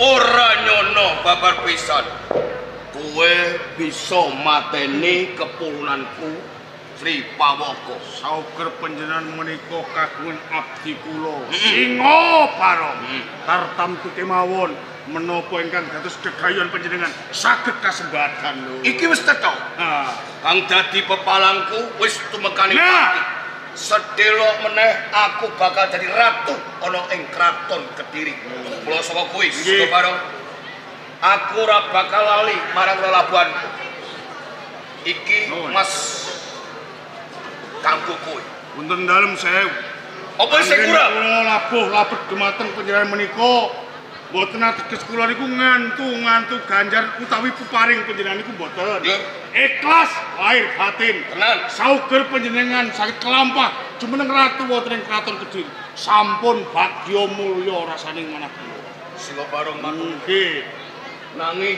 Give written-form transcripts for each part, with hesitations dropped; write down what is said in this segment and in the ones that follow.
Ora nyono babar pisan. Kowe bisa mateni kepurunanku Sri Pawaka. Sauger panjenengan menika kagungan abdi kula. Singa Barong. Tartamtu kemawon menapa ingkang dados gegayuhan panjenengan saged kasembadan lho. Iki wis cetha. Kang dadi pepalangku wis tumekane pati. Sedelok meneh aku bakal jadi ratu ana ing kraton Kediri. Mula saka kuwi Singa Barong, aku ora bakal lali marang lelabuhanku. Iki Mas kanggo kowe. Wonten dalem sewu. Apa isih kurang? Kula labuh labet dumateng panjenengan menika. Mboten ateges kula niku ngantu-ngantu ganjar utawi peparing panjenengan niku mboten. Ikhlas lahir batin. Tenan. Sauger panjenengan saged kelampah jumeneng ratu wonten ing kraton Kediri. Sampun bagya mulya rasane manah kula. Singa Barong matur. Nggih. Nanging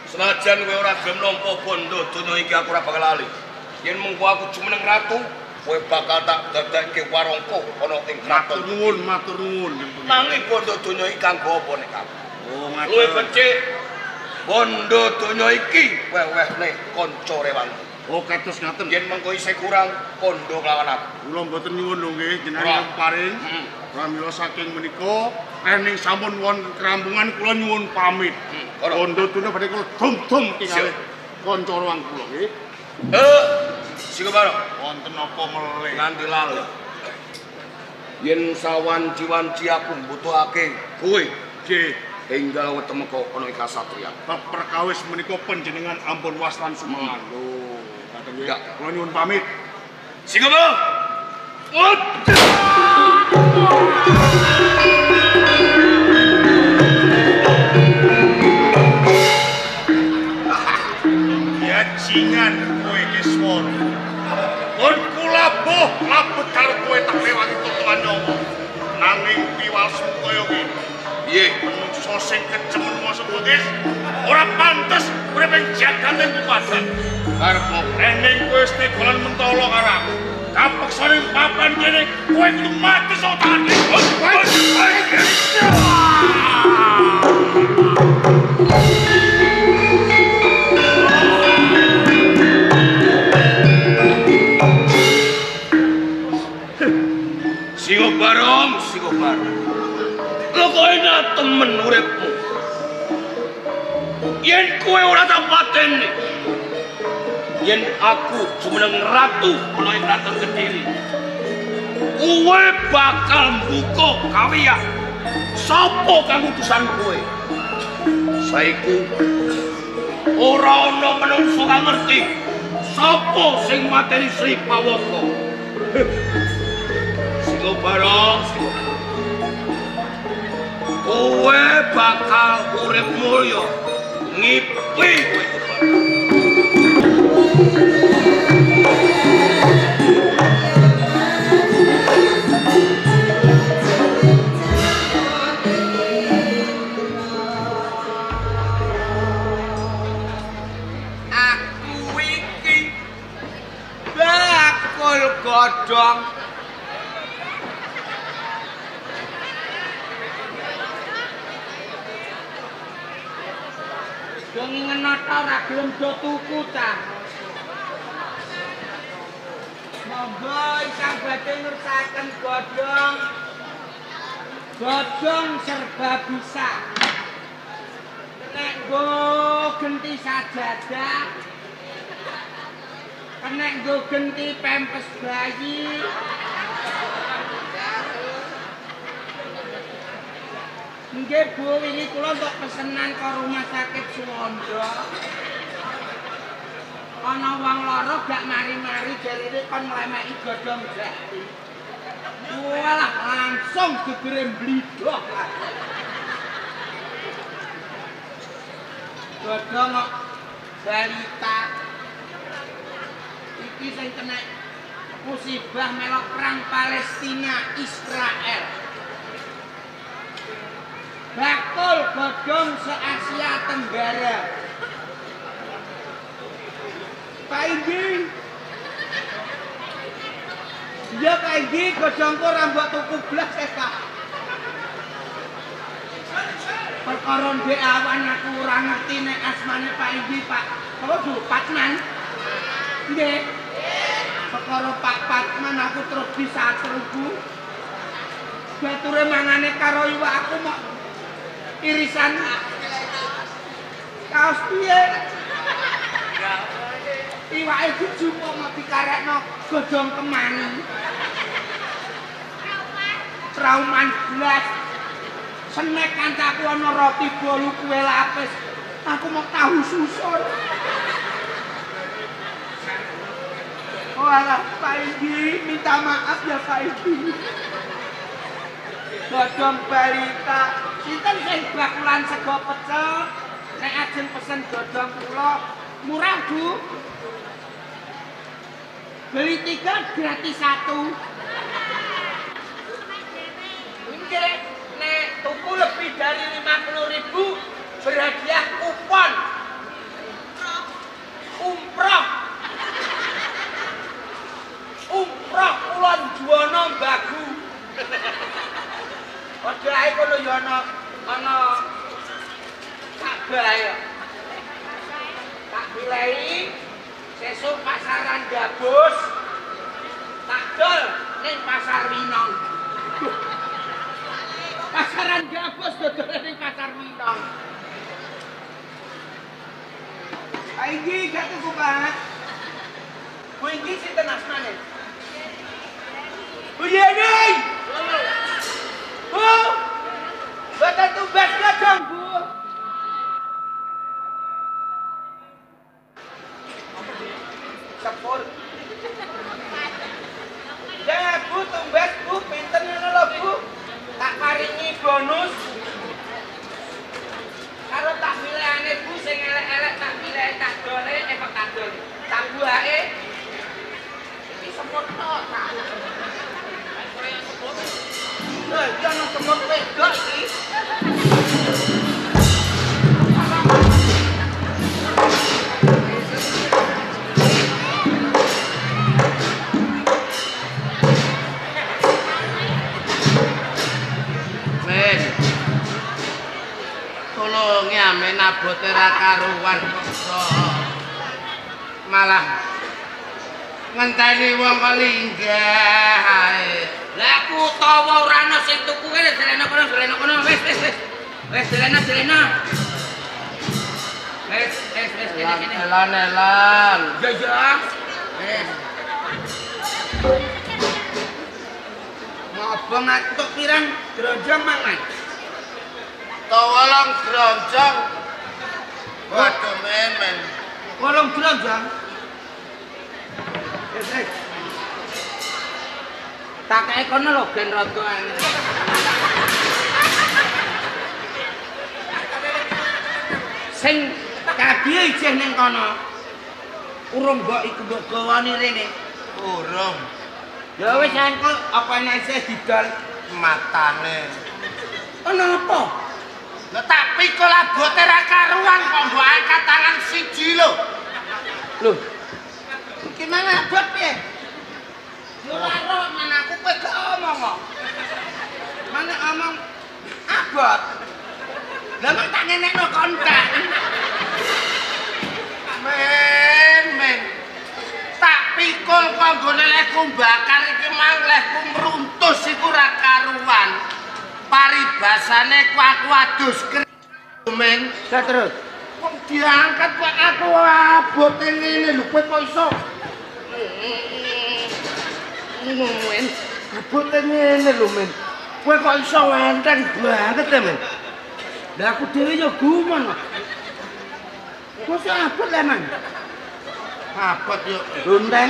senajan kowe ora gelem nampa bondo donya iki aku ora bakal lali. Yen mengko aku jumeneng ratu, kowe bakal tak dadekke warangka ana ing kraton. Matur nuwun, matur nuwun. Nanging bondo donya iki kanggo apa nek aku? Oh, ngaten. Luwih becik bondo donya iki weh-wehne kanca rewangku. Oh, kados ngaten. Yen mengko isih kurang kondo kelawan aku. Kula mboten nyuwun lho nggih, jenengan paring. Pramila saking menika rening sampun wonten kerampungan kula nyuwun pamit. Bondo donya badhe kula dum-dum tingali kanca rewang kula nggih. Singa Barong, wonten apa melih? Nganti lali. Yen sawanci-wanci aku mbutuhake kowe, nggih, enggal wetemeka ana ing kasatriyan. Bab perkawis menika panjenengan ampun waslan sumelang. Lho, ngaten nggih. Kula nyuwun pamit. Singa Barong. Ya jingan kowe Kiswara. Pun kula labuh labet karo kowe tak rewangi totohan nyawa. Nanging piwalsmu kaya ngene. Piye? Manungsa sing kecemen masa putih ora pantes urip ing jagate kupadan. Karepmu rening kowe wis tega lan mentolo karo aku. Kapeksa ning papan kene kowe kudu mati saka tangan. Singo Barong, Singo Barong. Lho kok enak temen uripmu. Yen kowe ora tak pateni. Yen aku jumeneng ratu ana ing kraton Kediri. Kowe bakal mbuka kawiyah. Sapa kang utusan kowe? Saiku ora ana manungsa kang ngerti sapa sing mateni Sri Pawaka. Singo Barong, Singo. Kowe bakal urip mulya ngipi kowe. Aku iki bakul godhong. Wong ngenata ora gelem do tuku ta. Monggo ingkang badhe ngersakaken godhong. Godhong serba bisa. Kenek nggo genti sajadah. Kenek nggo genti pempes bayi. Nggih Bu, wingi kula entuk pesenan ka rumah sakit Suwondo. Ana wong lara gak mari-mari jarene kon nglemeki godhong jati. Walah langsung gegere mblidhok. Godhong kok balita. Iki sing kena musibah melok perang Palestina Israel. Bakul godhong se-Asia Tenggara. Pak Inggi. Iya Pak Inggi, godhongku ora mbok tuku blas eh Pak. Perkara ndek awan aku ora ngerti nek asmane Pak Inggi Pak. Apa Bu? Patman. Nggih. Perkara Pak Patman aku terus disatru Bu. Bature mangane karo iwak aku mok irisan kaos piye? Iwake dijupuk mok dikarekno godhong kemangi. Trauman blas. Senek kancaku ana roti bolu kue lapis. Aku mau tahu susur. Oh alah, Pak Inggi, minta maaf ya Pak Inggi. Godhong balita. Sinten sing bakulan sego pecel? Nek ajeng pesen godhong kula murah, Bu. Beli 3 gratis 1. Nggih, nek tuku lebih dari 50.000 berhadiah kupon. Umroh. Umroh Kulon Juwana Mbagu. Padha ae kono ya ana Ka'bah ya. Tak pilehi sesuk pasaran Gabus. Tak dol ning Pasar Winong. Pasaran Gabus dodol ning Pasar Winong. Pak Inggi gak tuku, Pak. Bu Inggi sinten asmane? Bu Yeni. Bu. Boten tumbas godhong, Bu. Sepur. Ya, Bu, tumbas, Bu, pinten ngono lho, Bu. Tak paringi bonus. Karo tak milihane Bu sing elek-elek tak milih tak dole kok tak dol. Tak buake. Iki semut tok tak. Lho, iki ana semut wedok iki. Men. Tulungi amen abote ra karuan kok. Malah ngenteni wong kok linggah ae. Lah aku tawa ora ana sing tuku kene deleno kono deleno kono wis wis wis. Wis deleno deleno. Wis wis wis kene kene. Elan elan. Ya ya. Wis. Ngobong entuk pirang dronjong mangan. Tolong dronjong. Waduh men. Wolong dronjong. Wis wis. Tak kei kono lho ben rada angel. Sing kabiye isih ning kono. Urung mbok iku mbok gawani rene. Urung. Ya wis engko apa nek isih didol matane. Ana apa? Lah tak pikul abote ra karuan kok mbok angkat tangan siji lho. Lho. Gimana abot piye? Yo ora roh man aku kowe gak omong kok. Mana omong abot. Lah mek tak ngenekno kontak. Men men. Tak pikul kok nggone lehku bakar iki mang lehku mruntus iku ra karuan. Paribasane ku aku adus men. Lah terus wong diangkat kok aku abote ngene lho kowe kok iso. Men, abote ngene lho men. Kowe kok iso enteng banget ya men. Lah aku dhewe ya gumun kok. Mosok abot le man. Abot yo. Bunteng.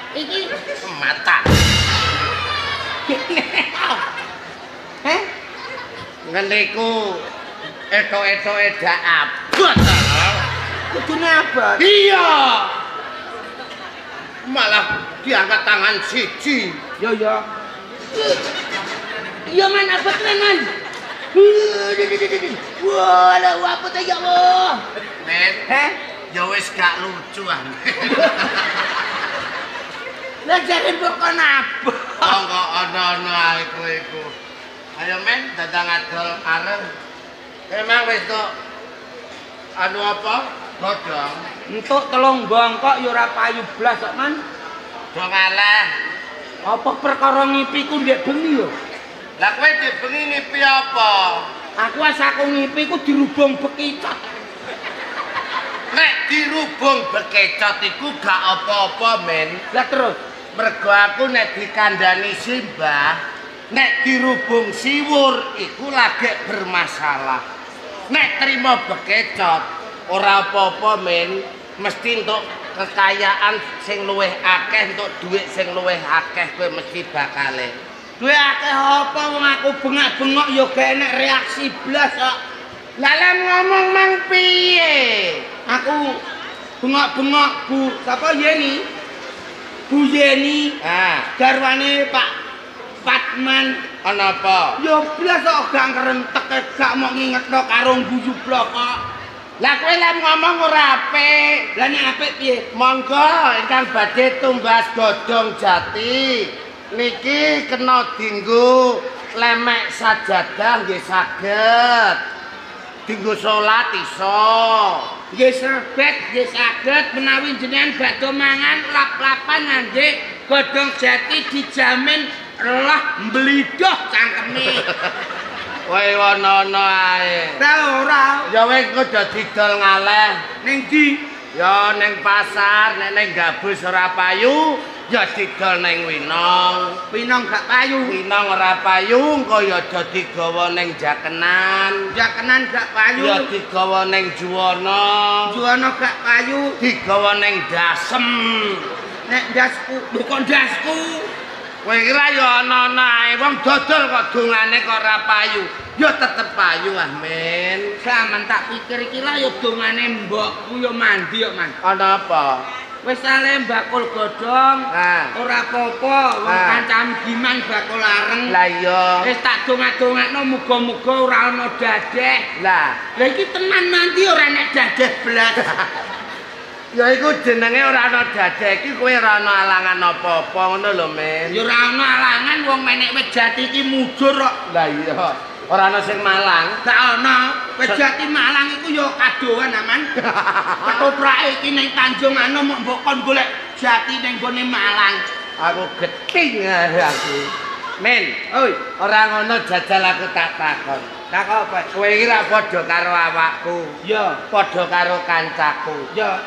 Iki mata. Heh? Ngene iku etok-etoke dak abot ta. Kudune abot. Iya. Malah diangkat tangan siji. Ya ya. Iya man abot tenan. Wah, lah abot ya Allah. Men, heh? Ya wis gak lucu ah. Lah jare mbok kon aboh. Kok ana-ana ae kowe iku. Ayo men dadang adol areng. Emang wis tok anu apa? Godhong. Entuk 3 bongkok ya ora payu blas kok, Man. Do ngalah. Apa perkara ngipi ku ndek bengi yo? Lah kowe ndek bengi ngipi apa? Aku as aku ngipi ku dirubung bekicot. Nek dirubung bekicot iku gak apa-apa, men. Lah terus mergo aku nek dikandani simbah, nek dirubung siwur iku lagek bermasalah. Nek trimo bekecot ora apa-apa, men, mesti entuk kekayaan sing luwih akeh, entuk dhuwit sing luwih akeh kowe mesti bakale. Duwe akeh apa wong aku bengak-bengok ya gak enek reaksi blas kok. Lah lem ngomong mang piye? Aku bengok-bengok Bu, sapa Yeni? Bu Yeni, ah, garwane Pak Patman. Ana apa? Ya blas kok gak ngrentek, gak mau ngingetno karo guyu blok kok. Lah kowe lem ngomong ora apik. Lah nek apik piye? Monggo ingkang badhe tumbas godhong jati. Niki kena dinggo lemek sajadah nggih saged. Dinggo salat iso. Nggih serbet nggih saged menawi jenengan badhe mangan lap-lapan ngangge godhong jati dijamin lah mblidoh cangkeme. Kowe ono-ono ae. Ora ora. Ya wis engko didol ngaleh. Ning ndi? Ya ning pasar, nek ning Gabus ora payu, ya didol ning Winong. Winong gak payu. Winong ora payu, engko ya aja digawa ning Jakenan. Jakenan gak payu. Ya digawa ning Juwana. Juwana gak payu. Digawa ning Dasem. Nek ndasku, lho kok ndasku? Kowe kira ya ana-ana ae wong dodol kok dongane kok ora payu. Ya tetep payu ah, men. Sampeyan tak pikir iki lah ya dongane mbokku ya mandi kok, Man. Ana apa? Wis ale bakul godhong, ora apa-apa, wong kancam giman bakul areng. Lah iya. Wis tak dongak-dongakno muga-muga ora ana dadeh. Lah, lah iki tenan mandi ora nek dadeh blas. Ya iku jenenge ora ana dadeh iki kowe ora ana alangan apa-apa ngono lho, men. Ya ora ana alangan wong menek wit jati iki mujur kok. Lah iya. Ora ana sing malang. Gak ana. Wit jati malang iku ya kadohan, Aman. Ketoprake iki ning Tanjung Anom mok mbok kon golek jati ning gone Malang. Aku geting aku. Men, oi, ora ngono jajal aku tak takon. Takon apa? Kowe iki ra padha karo awakku. Ya, padha karo kancaku. Ya.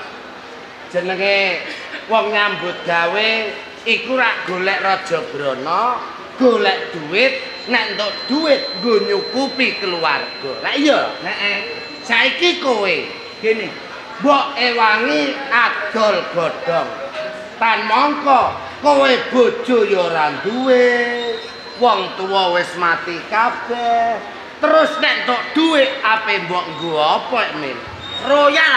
Jenenge wong nyambut gawe iku rak golek raja brana, golek duit, nek entuk duit nggo nyukupi keluarga. Lah iya, heeh. Saiki kowe gene mbok ewangi adol godhong. Tan mongko kowe bojo ya ora duwe, wong tuwa wis mati kabeh. Terus nek entuk duit ape mbok nggo apa, Men? Royal.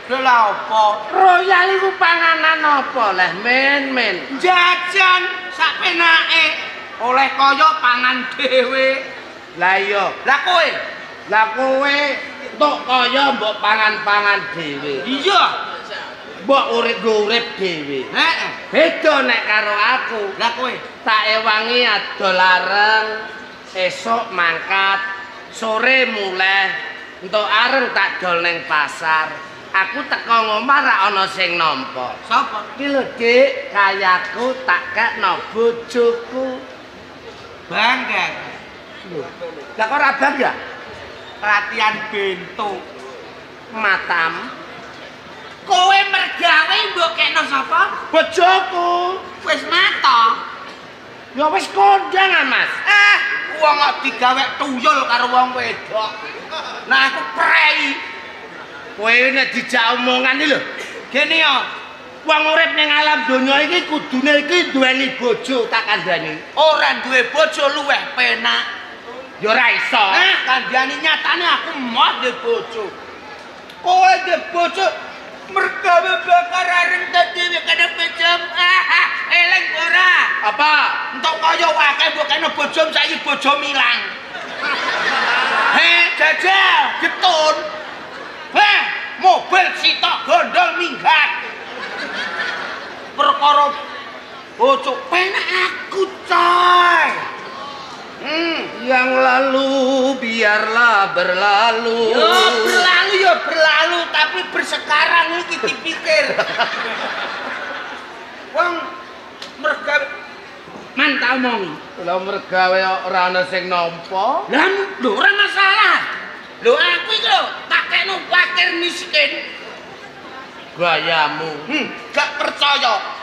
Lha apa? Royal iku panganan apa leh, Men, men? Jajan sak penake oleh kaya pangan dhewe. Lah iya. Lah kowe? Lah kowe entuk kaya mbok pangan-pangan dhewe. Iya. Mbok urip-urip dhewe. Heeh. Beda nek karo aku. Lah kowe? Tak ewangi adol areng, esuk mangkat, sore muleh, entuk areng tak dol ning pasar. Aku teko ngomah ra ana sing nampa. Sapa? Ki lho, Dik, kayaku tak kekno bojoku. Bangga. Lho, lah kok ora bangga? Latihan bento. Matam. Kowe mergawe mbok kekno sapa? Bojoku. Wis mata. Ya wis kondang ah, Mas. Eh, wong kok digawe tuyul karo wong wedok. Nah aku prei. Kowe nek dijak omongan iki lho. Gene ya, wong urip ning alam donya iki kudune iki duweni bojo tak kandhani. Ora duwe bojo luweh penak. Ya ora iso. Eh, kandhani nyatane aku moh duwe bojo. Kowe duwe bojo mergawe bakar areng dhewe kena bejam. Ah, eling ora? Apa? Entuk kaya akeh mbok kena bojo saiki bojo ilang. He, jajal getun. Heh, mobil sitok gondol minggat. Bojo penak aku, coy. Yang lalu biarlah berlalu. Yo berlalu yo berlalu, tapi bersekarang iki dipikir. Wong mergawe man tak omongi. Lah mergawe ora ana sing nampa. Lah lho ora masalah. Lho aku iki lho tak kekno fakir miskin. Gayamu. Gak percaya.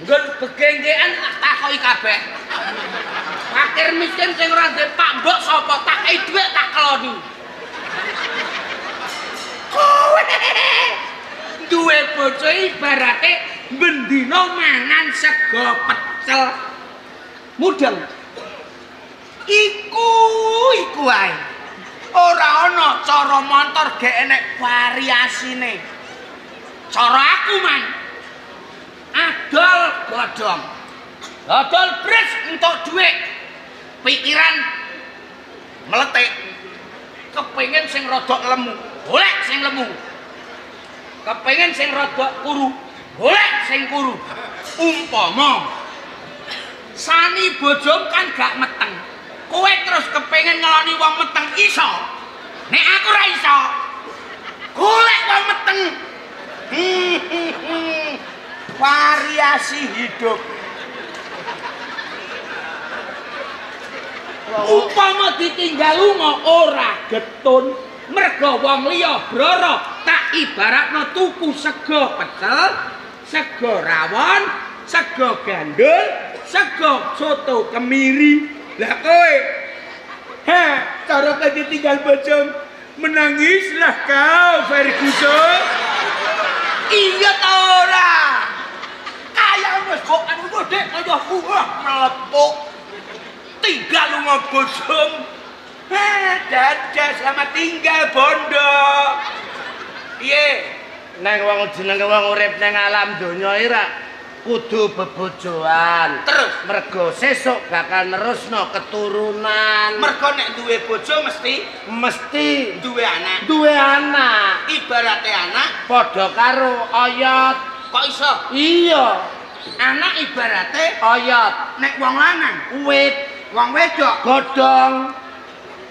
Nggon begenggean tak takoki kabeh. Fakir miskin sing ora ndek pak mbok sapa tak kei dhuwit tak keloni. Kowe duwe bojo ibarate bendina mangan sego pecel. Mudeng. Iku iku ae. Ora ana cara montor gek enek variasine. Cara aku man. Adol godhong. Adol bres entuk dhuwit. Pikiran meletik. Kepengin sing rodok lemu, golek sing lemu. Kepengin sing rodok kuru, golek sing kuru. Umpama sani bojom kan gak meteng. Kowe terus kepengin ngeloni wong meteng iso. Nek aku ora iso. Golek wong meteng. Variasi hidup. Umpama ditinggal lunga ora getun, mergo wong liya broro tak ibaratno tuku sego pecel, sego rawon, sego gandul, sego soto kemiri. Lah kowe, he, cara kowe ditinggal bojom, menangislah kau Ferguson. Iya ta ora? Kaya wis kok anu Dek kaya wah melepuk. Tinggal lunga bojom. Dadah, selamat tinggal bondo. Piye? Neng wong jenenge wong urip neng alam donya iki ra kudu bebojoan. Terus mergo sesuk bakal nerusno keturunan. Mergo nek duwe bojo mesti duwe anak. Duwe anak. Ibarate anak padha karo oyot. Kok iso? Iya. Anak ibarate oyot. Nek wong lanang wit, wong wedok godhong.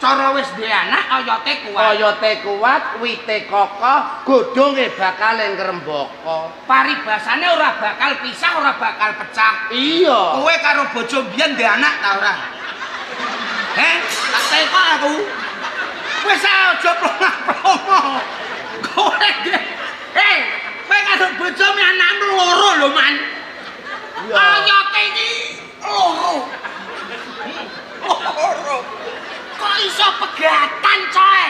Cara wis duwe anak oyote kuat. Oyote kuat, wite kokoh, godhonge bakal ngrembaka. Paribasane ora bakal pisah, ora bakal pecah. Iya. Kowe karo bojo mbiyen duwe anak ta ora? Heh, tak tekok aku. Wis aja plong-plong. Kowe heh, kowe karo bojo anakmu loro lho, Man. Iya. Oyote iki loro. Loro. Kok iso pegatan, coy?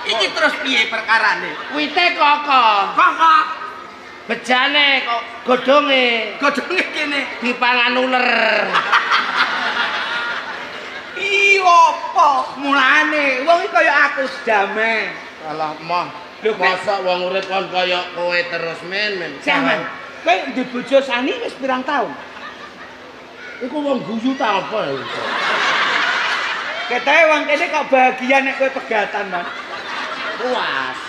Iki terus piye perkarane? Wite kokoh. Kokoh. Bejane kok godhonge. Godhonge kene dipangan uler. Ih, opo mulane? Wong iki kaya aku sedame. Alah, moh. Mosok wong urip kon kaya kowe terus men, men. Jaman. Kowe ndek bojo Sani wis pirang taun? Iku wong guyu ta apa ya? Ketoke wong kene kok bahagia nek kowe pegatan, Mas. Puas.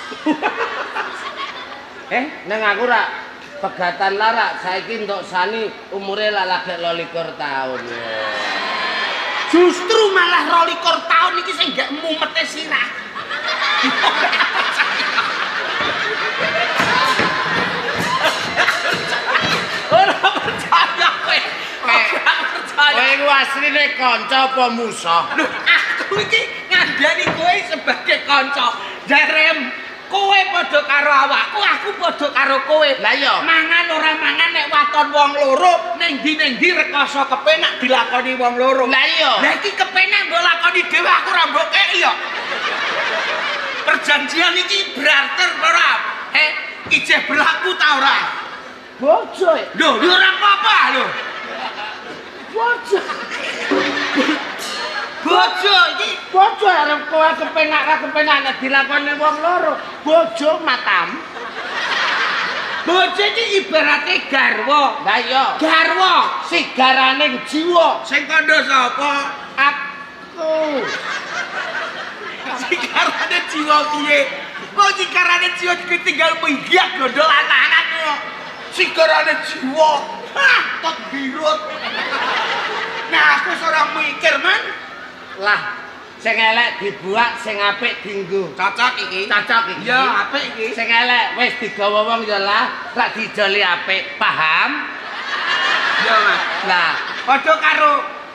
Neng aku rak pegatan lah rak saiki entuk Sani umure lak lagek 22 taun. Justru malah 22 taun iki sing gak mumete sirah. Ora percaya kowe. Ora percaya. Kowe iku asline kanca apa musuh? Lho, aku iki ngandani kowe sebagai kanca. Jarem kowe padha karo awakku, aku padha karo kowe. Lah iya. Mangan ora mangan nek waton wong loro, ning ndi-ning ndi rekoso kepenak dilakoni wong loro. Lah iya. Lah iki kepenak mbok lakoni dhewe, aku ora mbok kei ya. Perjanjian iki berarti ora? Ijeh berlaku ta ora? Bojo. Lho, lho ora apa-apa lho. Bojo. Bojo iki bojo arep kowe kepenak ra kepenak nek dilakoni wong loro. Bojo matam. Bojo iki ibarate garwa. Lah iya. Garwa sigaraning jiwa. Sing kandha sapa? Aku. Sigarane jiwa piye? Kok sigarane jiwa ditinggal minggat gondol anak-anak kok. Sigarane jiwa. Hah, tot birut. Nah, aku wis ora mikir, Man. Lah, sing elek dibuak, sing apik dienggo. Cocok iki. Cocok iki. Ya, apik iki. Sing elek wis digawa wong ya lah, rak dijoli apik. Paham? Ya, Mas. Lah, padha karo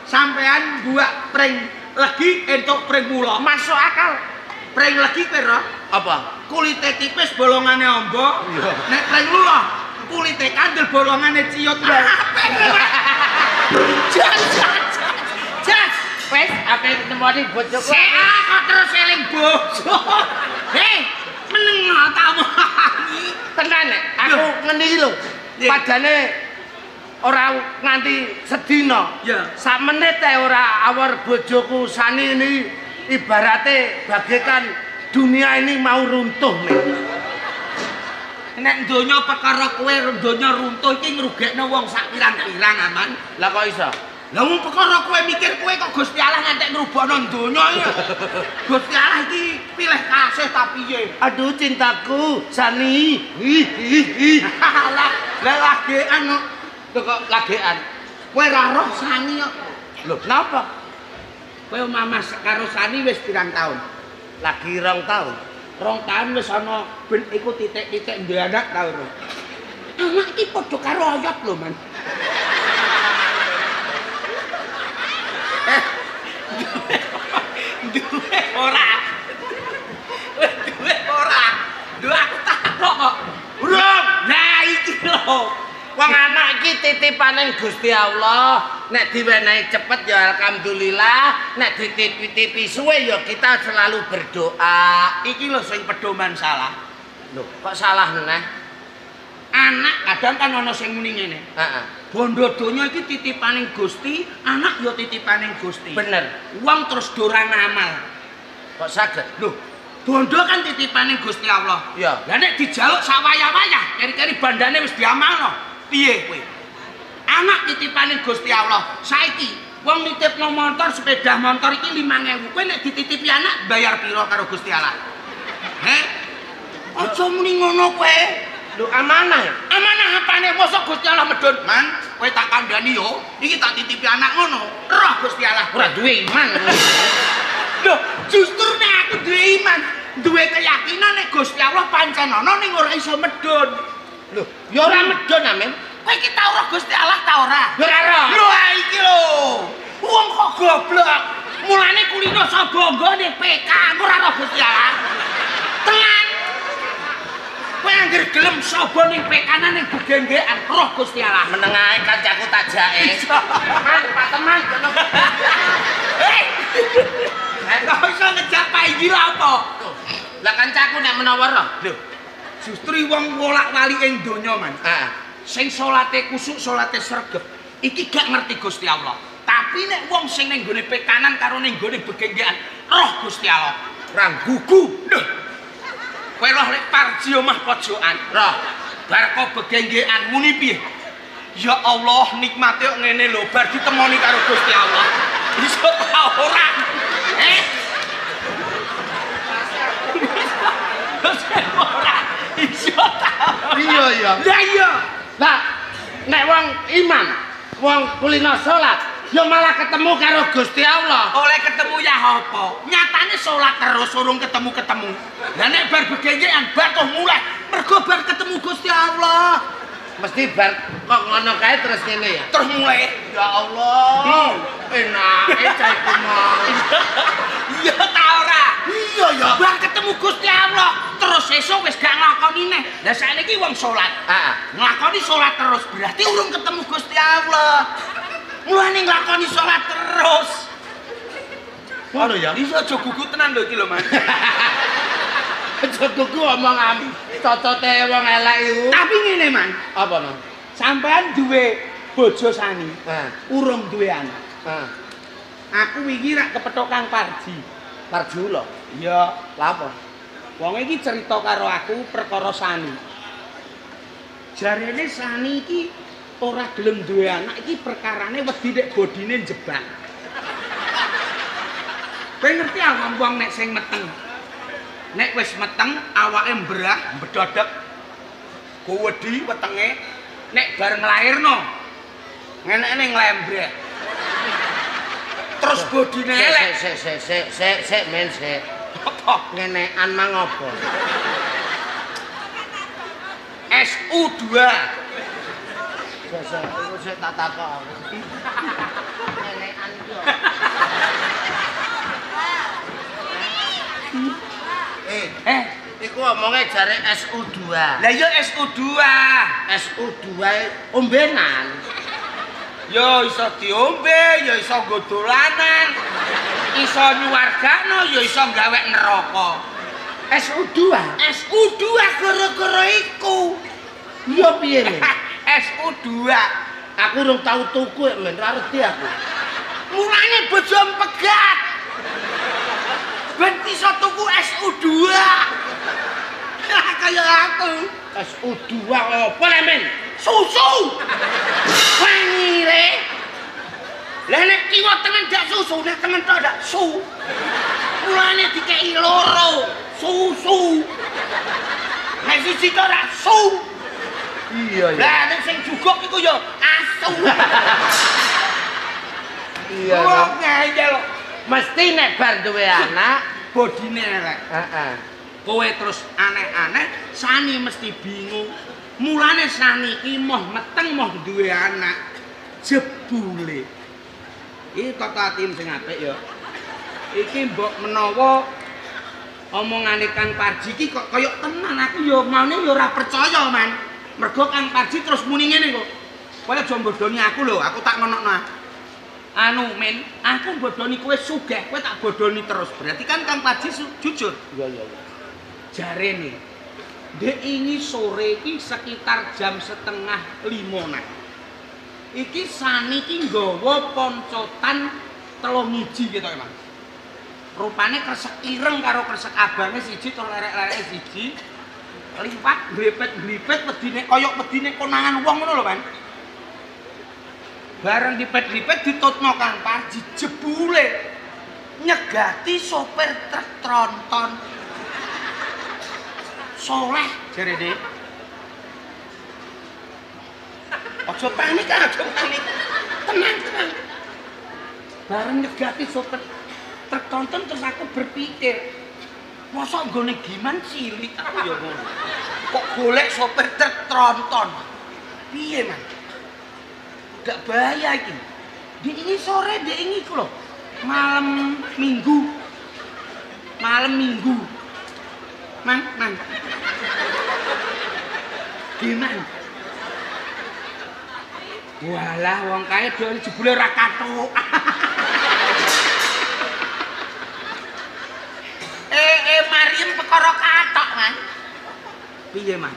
sampean buak pring legi entuk pring mula. Masuk akal. Pring legi pira? Apa? Kulite tipis bolongane amba. Nek pring lula kulite kandel bolongane ciut. Apik. Jas. Jas. Wis, ape nemoni bojoku. Sik kok terus eling bojo. Hei, meneng ta omongi. Tenan nek aku ngene iki lho. Padane ora nganti sedina. Sak menit ae ora awor bojoku Sani ini ibarate bagaikan dunia ini mau runtuh nih. Nek donya perkara kowe donya runtuh iki ngrugekno wong sak pirang-pirang aman. Lah kok iso? Lah wong perkara kowe mikir kowe kok Gusti Allah ngantek ngrubokno donya iki. Gusti Allah iki pilih kasih ta piye? Aduh cintaku Sani. Ih ih ih. Lah lah lagean kok. Lho kok lagean? Kowe ora roh Sani kok. Lho, napa? Kowe mamah karo Sani wis pirang taun? Lagi 2 tahun. 2 tahun wis ana ben iku titik-titik ndek anak ta ora? Anak iki padha karo oyot lho, Man. Duwe ora. Duwe ora. Duwe aku takok kok. Urung. Nah iki lho. Wong anak iki titipane Gusti Allah. Nek diwenehi cepet ya alhamdulillah, nek dititipi suwe ya kita selalu berdoa. Iki lho sing pedoman salah. Lho, kok salah meneh? Anak kadang kan ana sing muni ngene. Heeh. Bondo donya iki titipane Gusti, anak ya titipane Gusti. Bener. Wong terus ora ngamal. Kok saged? Lho, bondo kan titipane Gusti Allah. Iya. Lah nek dijaluk sawayah-wayah, keri-keri bandane wis diamalno. Piye kowe? Anak titipane Gusti Allah. Saiki wong nitipno motor, sepeda motor iki 5.000. Kowe nek dititipi anak bayar pira karo Gusti Allah? Heh? Aja muni ngono kowe. Lho amanah ya? Amanah apane? Mosok Gusti Allah medhun, Man, kowe tak kandhani yo, iki tak titipi anak ngono. Roh Gusti Allah ora duwe iman. Lho, justru nek aku duwe iman, duwe keyakinan nek Gusti Allah pancen ana ning ora iso medhun. Lho, ya ora medhun amin. Kowe iki tau roh Gusti Allah ta ora? Ya ora roh. Lho iki lho. Wong kok goblok. Mulane kulino sapa nggone PK ora roh Gusti Allah. Tenan. Kowe anggere gelem sapa ning PK-nan ning gegenggean roh Gusti Allah. Meneng ae kancaku tak jake. Man, Pak teman. Hei. Kok iso ngejak Pak iki lha apa? Lah kancaku nek menawa roh. Lho. Justru wong wolak-walik ing donya, Man. Heeh. Sing salate kusuk, salate sregep, iki gak ngerti Gusti Allah. Tapi nek wong sing ning nggone pekanan karo ning nggone begenggean, roh Gusti Allah. Ora gugu. Lho. Kowe roh lek parji omah pojokan, roh. Bar kok begenggean muni piye? Ya Allah, nikmate kok ngene lho, bar ditemoni karo Gusti Allah. Iso ta ora? Eh? Ora. Iso ta? Iya, iya. Lah iya. Lah nek wong iman, wong kulino salat, ya malah ketemu karo Gusti Allah. Oleh ketemu ya apa? Nyatane salat terus urung ketemu-ketemu. Lah nek bar begenggean bar toh mulai mergo bar ketemu Gusti Allah. Mesti bar kok ngono kae terus ngene ya. Terus mulai. Ya Allah. Enake cah iku mau. Iya ta ora? Iya ya. Bar ketemu Gusti Allah, terus sesuk wis gak nglakoni neh. Lah saiki wong salat. Heeh. Nglakoni salat terus berarti urung ketemu Gusti Allah. Mulane nglakoni salat terus. Ngono ya? Iso aja gugu tenan lho iki lho, Mas. Aja gugu omong cocote wong elek iku. Tapi ngene, Man. Apa, Man? Sampean duwe bojo Sani. Heeh. Urung duwe anak. Heeh. Aku wingi rak kepethuk Kang Parji. Parjulo. Iya. Lha apa? Wong iki cerita karo aku perkara Sani. Jarene Sani iki ora gelem duwe anak iki perkarane wedi nek bodine jebak. Kowe ngerti ah wong nek sing meteng. Nek wis meteng awake mbrah, mbedodok. Gowedi wetenge nek bar nglairno Ngenekne nglembreh. Terus bodine elek. Sik sik sik sik sik men sik. Apa? Ngenekan mang apa? SU2. Sik sik iku sik tak takok aku. Ngenekan iki. Iku omonge jare SU2. Lah iya SU2. SU2 ombenan. Ya iso diombe, ya iso nggo dolanan. Iso nyuwargakno, ya iso gawe neraka. SU2. SU2 gara-gara iku. Iya piye lho? SU2. Aku urung tau tuku men, ora ngerti aku. Mulane bojo pegat. Ben iso tuku SU2. Kaya aku. SU2 apa le men? Susu. Wangire. Lah nek kiwa tengen dak susu, nek tengen tok dak su. Mulane dikeki loro, susu. Nek siji tok dak su. Iya ya. Lah nek sing juguk iku ya asu. Iya. Wong ngeyel. Mesti nek bar duwe anak bodine elek. Heeh. Kowe terus aneh-aneh, Sani mesti bingung. Mulane Sani iki moh meteng moh duwe anak. Jebule. Iki tata atim sing apik ya. Iki mbok menawa omongane Kang Parji iki kok kaya tenan aku ya maune ya ora percaya, Man. Mergo Kang Parji terus muni ngene kok. Kowe aja mbodoni aku lho, aku tak ngonokno. Anu men, aku mbodoni kowe sugih, kowe tak bodoni terus. Berarti kan Kang Parji jujur. Iya iya iya. Jarene ndek ingi sore iki sekitar jam 4:30 nah. Iki Sani iki nggawa poncotan 3 iji gitu emang. Rupane kresek ireng karo kresek abange siji terus lerek-lereke siji. Liwat glipet-glipet wedine kaya wedine konangan wong ngono lho, Man. Bareng dipet-lipet ditutno Kang Parji jebule nyegati sopir truk tronton. Soleh jare Dik. Aja panik, aja panik. Tenang, tenang. Bareng nyegati sopir truk tronton terus aku berpikir, mosok nggone giman cilik aku ya ngono. Kok golek sopir truk tronton. Piye, Man? Gak bahaya iki. Dik ini sore, dik ini iku lho. Malam Minggu. Malam Minggu. Man, man. Gimana? Walah wong kae do jebule ora kathuk. Mariam perkara kathok, Man. Piye, Man?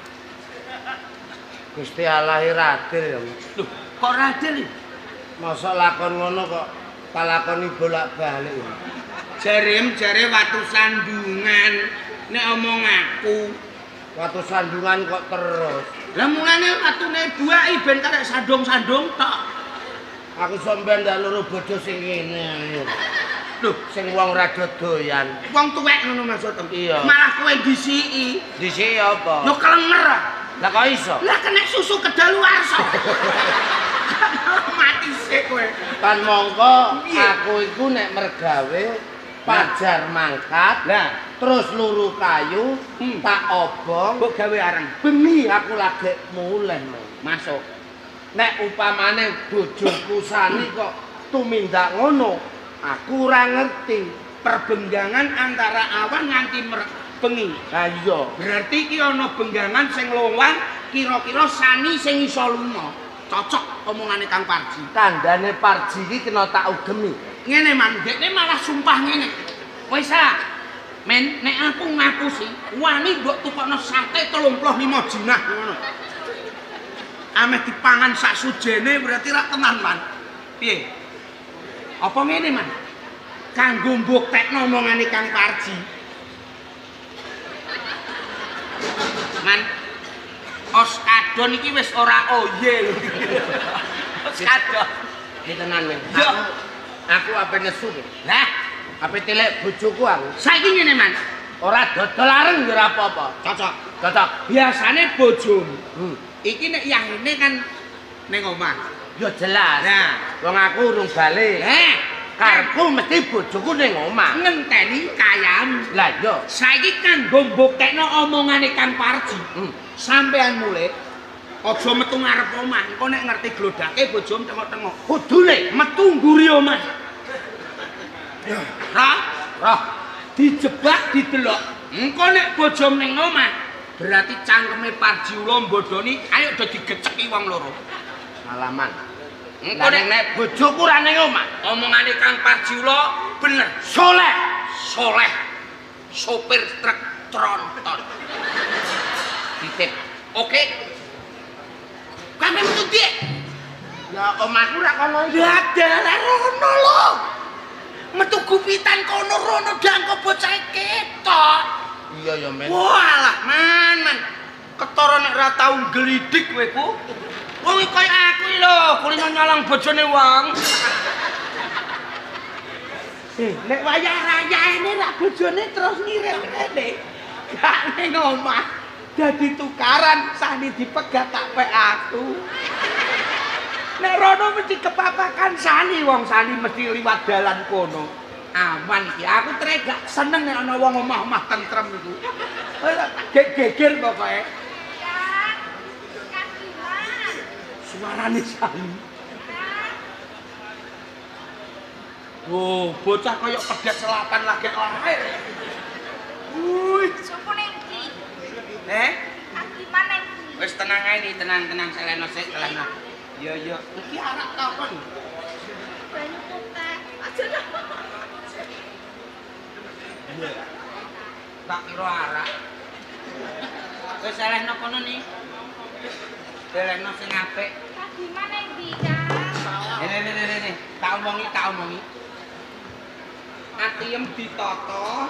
Gusti Allah ora adil ya. Lho, kok ora adil iki? Mosok lakon ngono kok kalakoni bolak-balik. Jare watu sandungan. Nek omong aku watu sandungan kok terus. Lah mulane watune buaki ben karek sandung-sandung tok. Aku sampean ndak loro bojo sing ngene. Lho, sing wong ora doyan. Wong tuwek ngono maksudmu? Iya. Malah kowe disiki. Disiki apa? Yo kelenger. Lah kok iso? Lah kena susu kedaluwarsa. Mati sik kowe. Kan mongko aku iku nek mergawe pajar mangkat. Lah terus luru kayu, tak obong, mbok gawe areng. Bengi aku lagi mulih, masuk. Nek upamane bojoku Sani kok tumindak ngono, aku ora ngerti perbenggangan antara awan nganti bengi. Ha iya. Berarti iki ana benggangan sing lowang, kira-kira Sani sing iso lunga. Cocok omongane Kang Parji. Kandhane Parji iki kena tak ugemi. Ngene, Man, dekne malah sumpah ngene. Wis ah. Men, nek aku ngapusi, wani mbok tukokno sate 35 jinah ngono. Ameh dipangan sak sujene berarti ra tenan, Man. Piye? Apa ngene, Man? Kanggo mbuktekno omongane Kang Parji. Man, Oskadon iki wis ora oye lho. Oskadon. Iki tenan, Men. Aku ape nesu. Lah, ape tilek bojoku aku. Saiki ngene, Man. Ora dodol areng ya ora apa-apa. Cocok. Cocok. Biasane bojomu. Iki nek yahene kan ning omah. Ya jelas. Nah, wong aku urung balik. Heh, karepku mesti bojoku ning omah. Ngenteni kayamu. Lah iya. Saiki kanggo mbuktekno omongane Kang Parji. Sampean mulih aja metu ngarep omah. Engko nek ngerti glodake bojomu tengok-tengok. Kudune metu mburi omah. Ra, roh dijebak didelok. Engko nek bojomu ning omah, berarti cangkeme Parji ula mbodoni ayo do digeceki wong loro. Salaman. Engko nek bojoku ora ning omah, omongane Kang Parji ula bener. Soleh, soleh. Sopir truk tronton. Titip. Oke. Kabeh metu dik. Ya omahku ora kono iki. Lah dalah rono lho. Metu gupitan kono rono dangko bocah ketok. Iya ya men. Walah man man. Ketara nek ora tau ngglidik kowe ku. Wong iki kaya aku iki lho, kulino nyolong bojone wong. Nek wayah rayane rak bojone terus ngirim rene. Gak ning omah. Dadi tukaran sani dipegat tak pek aku. Nek rono mesti kepapakan sani, wong sani mesti liwat dalan kono. Aman iki, aku trek gak seneng nek ana wong omah-omah tentrem iku. Geger pokoke. Kang Iwan. Suarane sani. Oh, bocah kaya pedet selapan lagi lahir. Wih, sopo ning ndi? Eh? Kang Iman ning ndi? Wis tenang ae ni, tenang-tenang seleno sik, seleno. Iya, iya. Iki arak ta apa? Banyu putih. Aja dah. Tak kira arak. Wis selehno kono ni. Selehno sing apik. Kang Iman ning ndi, Kang? Rene. Tak omongi, tak omongi. Atiem ditata.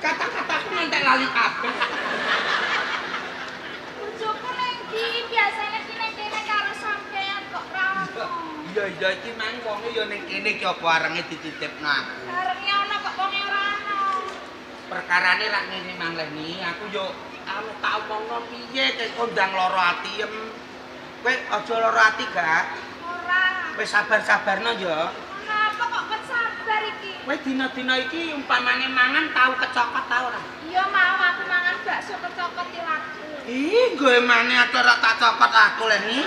Kata-kataku ngantek lali kabeh. Bojoku ning ndi? Biasane ki ning kene karo sampean kok ra ono. Iya iya iki mang wonge ya ning kene iki apa arenge dititipno aku. Arenge ono kok wonge ora ono. Perkarane rak ngene mang Leni, aku yo anu tak omongno piye kek kondang lara atiem. Kowe aja lara ati gak? Ora. Wis sabar-sabarno ya. Kenapa kok kon sabar iki? Kowe dina-dina iki umpamane mangan tau kecokot ta ora? Iya mau aku mangan bakso kecokot iki laku. Ih, nggo emane ora tak cokot aku Leni.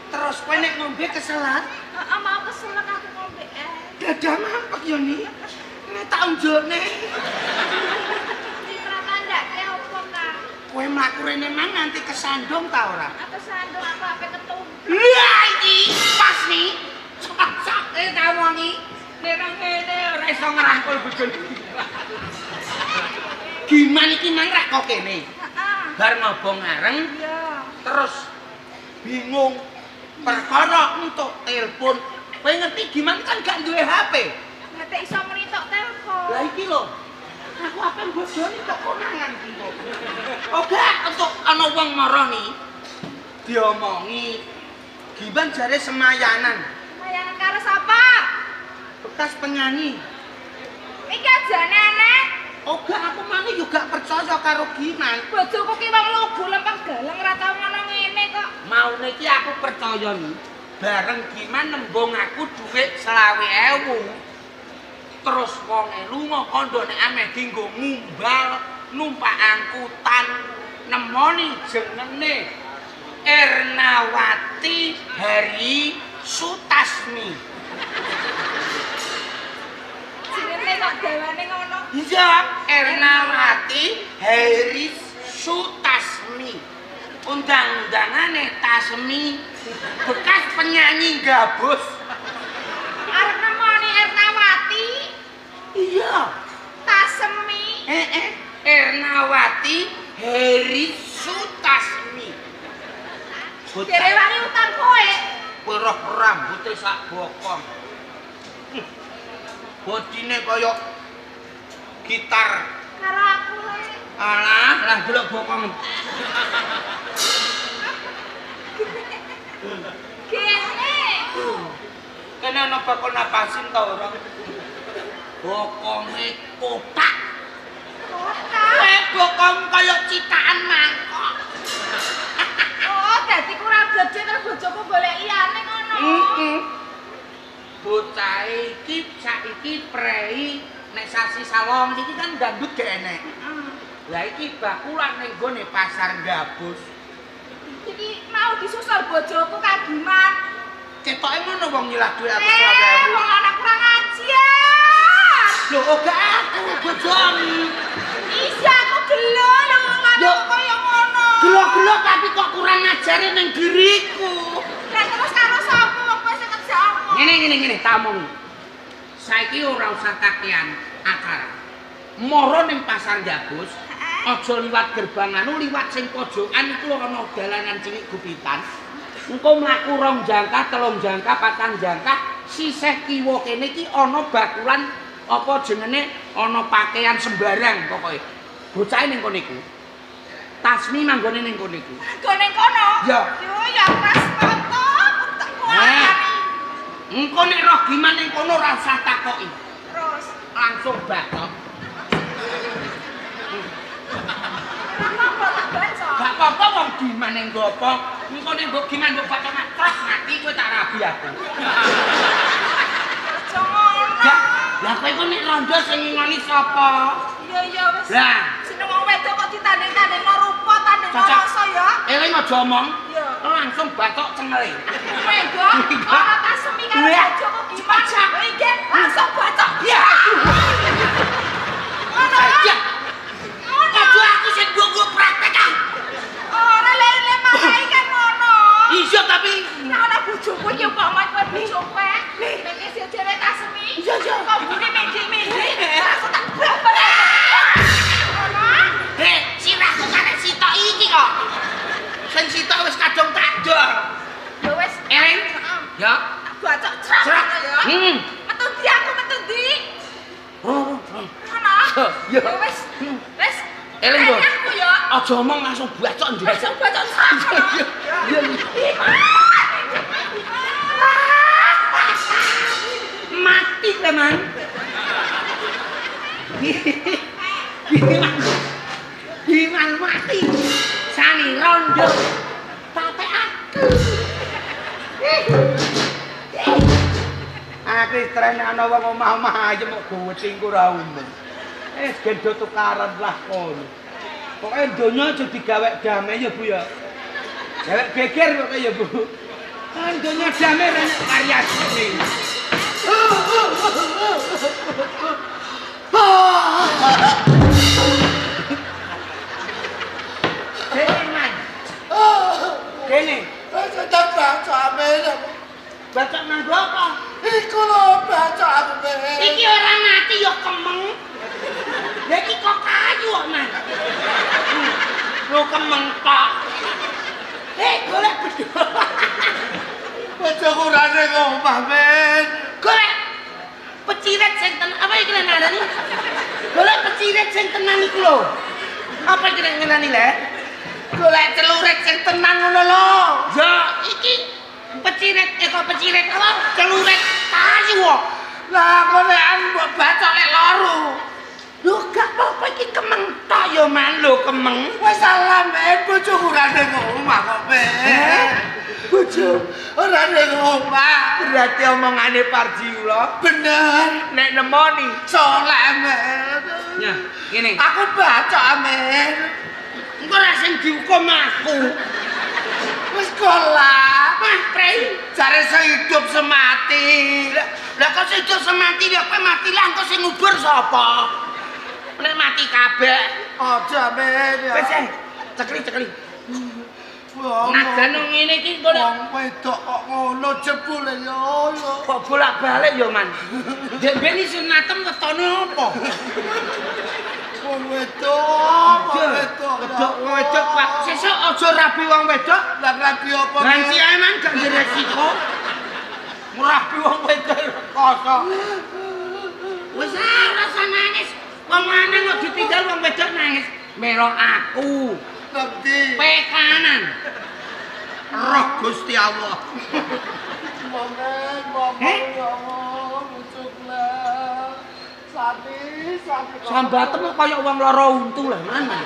Terus kowe nek ngombe keselak? Heeh, mau keselak aku ngombe es. Dadah mampek ya ni. Nek tak unjukne. Citra tandake opo, Kang? Kowe mlaku rene mang nganti kesandung ta ora? Kesandung aku ape ketumbuk. Lah iki pas nih. Cocok tak omongi. Nek ra ngene ora iso ngrangkul bojone. Gimana iki mang rak kok kene? Heeh. Bar ngobong areng. Iya. Terus bingung perkara entuk telepon. Kowe ngerti gimana kan gak duwe HP. Lah tek iso muni tok telepon. Lah iki lho. Aku ape mbodoni tok konangan iki kok. Oh gak entuk ana wong mara ni. Diomongi. Giman jare semayanan. Semayanan karo sapa? Bekas penyanyi. Iki ajane aneh. Oh gak aku mane yo gak percaya karo Giman. Bojoku ki wong lugu lempeng galeng ora tau ngono ngene kok. Maune iki aku percaya ni. Bareng Giman nembung aku dhuwit 25.000. Terus wonge lunga kandha nek ameh dienggo ngumbal numpak angkutan nemoni jenenge Ernawati Hari Sutasmi. Jenenge kok dawane ngono? Iya, Ernawati Hari Sutasmi. Undang-undangane Tasmi, bekas penyanyi gabus. Arep nemoni Ernawati? Iya. Tasmi. Ernawati Heri Sutasmi. Direwangi utang kowe. Kowe roh rambute sak bokong. Bodine kaya gitar. Karo aku le. Alah, lah delok bokong. Kene. Kene ana bakul napasin ta ora? Bokonge kotak. Kotak. Kowe bokong kaya citakan mangkok. Oh, dadi kurang gede terus bojoku golek liyane ngono. Heeh. Bocah iki saiki prei nek sasi sawong iki kan dangdut gak enek. Heeh. Lah iki bakulan ning gone pasar Gabus. Iki mau disusul bojoku kagiman. Ketoke ngono wong nyilah dhuwit aku 20.000. Wong lanang kurang ajar. Lho ora aku bojomu. Iya aku gelo lho wong lanang kaya ngono. Gelo-gelo tapi kok kurang ajare ning diriku. Lah terus karo sapa wong kowe sing ngejak omong? Ngene tak omong. Saiki ora usah kakean acara. Moro ning pasar Gabus, aja liwat gerbang anu, liwat sing pojokan iku ana dalanan cilik gupitan. Engko mlaku 2 jangka, 3 jangka, 4 jangka, sisih kiwa kene iki ana bakulan apa jenenge ana pakaian sembarang pokoke. Bocahe ning kono iku. Tasmi manggone ning kono iku. Manggone kono? Ya. Yo ya ras foto, tak kuwatani. Engko nek roh giman ning kono ora usah takoki. Terus langsung batok. Apa tak baca? Gak apa-apa wong giman ning gopo. Engko nek mbok giman mbok batok terus mati kowe tak rabi aku. Aja ngono. Lah kowe iku nek rondo sing ngingoni sapa? Iya iya wis. Lah, seneng wong wedok kok ditanding-tandingno rupa, tandingno rasa ya. Eling aja omong. Iya. Langsung batok cengele. Menggo, ora tasemi karo bojoku gimana? Iki langsung batok. Iya. Ngono. Aja aku sing nggo praktek ah. Ora lele marai kan ngono. Iya tapi nek ana bojoku iki umpama kowe bojoku eh. Nek isih dhewe tasemi. Iya iya. Kok mburi mendhi-mendhi langsung tak babar. Ngono. Heh, sirahku karek sitok iki kok. Sing sitok wis kadung tak dol. Ya wis. Eling. Ya. Tak bacok crak ngono ya. Heeh. Metu ndi aku metu ndi? Ngono. Ya wis. Wis. Eling yo. Aku ya. Aja omong langsung bacok ndek. Langsung bacok crak. Iya. Mati teman. Giman mati. Sani rondo. Tate aku. Aku istrene ana wong omah-omah aja mok gowethingku ora umum. Gendho tukaran lah kono. Pokoke donya aja digawek damai ya Bu ya. Dewek geger pokoke ya Bu. Kan donya damai ra nek variasi. Kene man. Kene. Wis tak baca amen. Baca nganggo apa? Iku lho baca amen. Iki ora mati ya kemeng. Lah iki kok kayu kok man. Lho kemeng tok. Golek bedol. Bojoku ora ning omah men. Golek peciret sing tenan apa iki ngarani? Golek peciret sing tenan iku lho. Apa iki ngarani le? Golek celurit sing tenan ngono lho. Ya iki peciret kok peciret apa? Celurit kayu kok. Lah kok nek mbok bacok lek loro. Lho gak apa-apa iki kemeng tok ya man lho kemeng. Wis salah men bojoku ora ning omah kok men. Bojo ora ning omah. Berarti omongane Parji kula bener. Nek nemoni soleh men. Ya, ngene. Aku bacok men. Engko ora sing dihukum aku. Wis kolah. Mah prei jare sehidup semati. Lah kok sehidup semati ya kowe mati lah engko sing ngubur sapa? Nek mati kabeh. Aja men ya. Wis cekli-cekli. Najan ngene iki kok wong wedok kok ngono jebule ya. Kok bolak-balik ya man. Ndek ben iki sunatem wetone apa? Wong wedok, wong wedok. Wedok wedok Pak. Sesuk aja rabi wong wedok. Lah rabi apa? Ganti ae man gak ndek resiko. Murabi wong wedok rekoso. Wis ora usah nangis. Wong lanang kok ditinggal wong wedok nangis. Melok aku. Nanti pekanan. Roh Gusti Allah. Momen, momen ya Allah, bojoklah. Sani, sani. Sambatem kok kaya wong lara untu lah mana.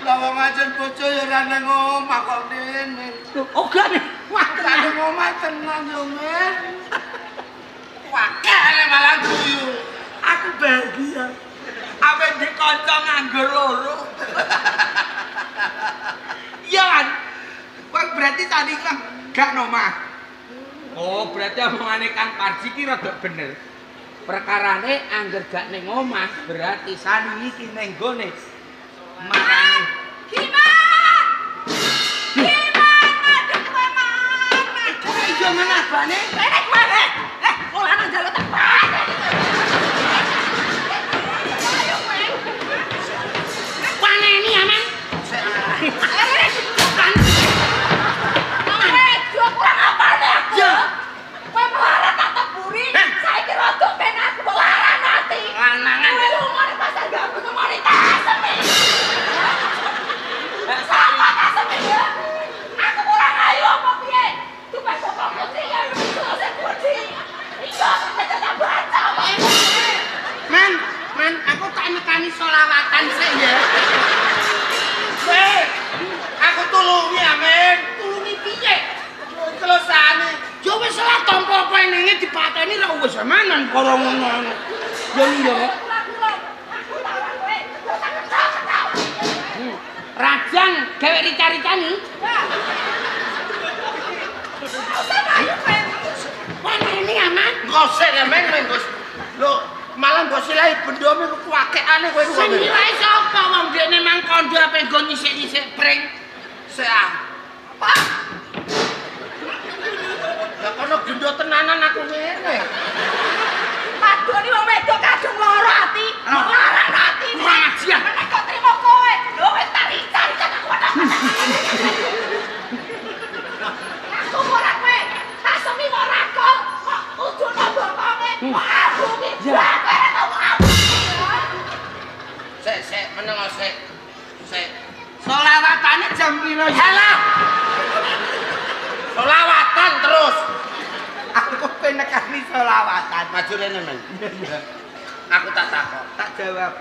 Lah wong ajen bojo ya ora nang omah kok ngene. Lho, oh gak nih. Wah, Gak nang omah tenan yo, Men. Wakeh malah guyu. Aku bahagia. Ape ndek kanca nganggur loro. Iya kan? Kowe berarti tadi kan gak nomah. Oh, berarti omongane Kang Parji ki rada bener. Perkarane angger gak ning omah berarti Sani iki ning gone marani. Gimana? Gimana dek kowe man? Kok iya mana abane? Rene kowe. Eh, kok lanang njaluk tak pateni. Ayo kowe. Paneni aman. Eh, yo kurang apane aku? Ya. Kowe melarat tak teburi, saiki rodok ben aku mbok larang ati. Lanangan. Kowe lunga ning pasar gabung ngemoni tasemi. Sama tasemi ya. Aku kurang ayu apa piye? Tupas bokong putih ya wis putih. Iya, tak baca apa. Man, man, aku tak nekani solawatan sik ya. Weh, aku tulungi amin. Tulungi piye? Kelosane. Ya wis lah tampa apa enenge dipateni ra wis amanan karo ngono. Ya iya. Aku tak ora kowe. Tak ketok-ketok. Rajang gawe rica-ricani. Usah ayo kowe. Paneni aman. Gosek amin men, Gus. Lho, malah mbok silahi bendome ku kuwakekane kowe Sing nilai sapa wong dekne mang kondo ape nggo nyisik-nyisik pring. Sik ah. Pak, Lah kono gendho tenanan aku ngene. Padone wong wedok kadung lara ati, larang ati. Kurang ajar. Nek kok trimo kowe, lho wis tak rica-rica aku ora. Aku ora kowe, tak semi ora kok. Kok ujono bokonge, kok abungi. Ya. Kowe ora tau abungi. Sik, sik, meneng sik. Sik. Solawatane jam piro ya? Halah. Solawatan terus. Aku penekani solawatan. Maju rene, Men. Aku tak takok. Tak jawab.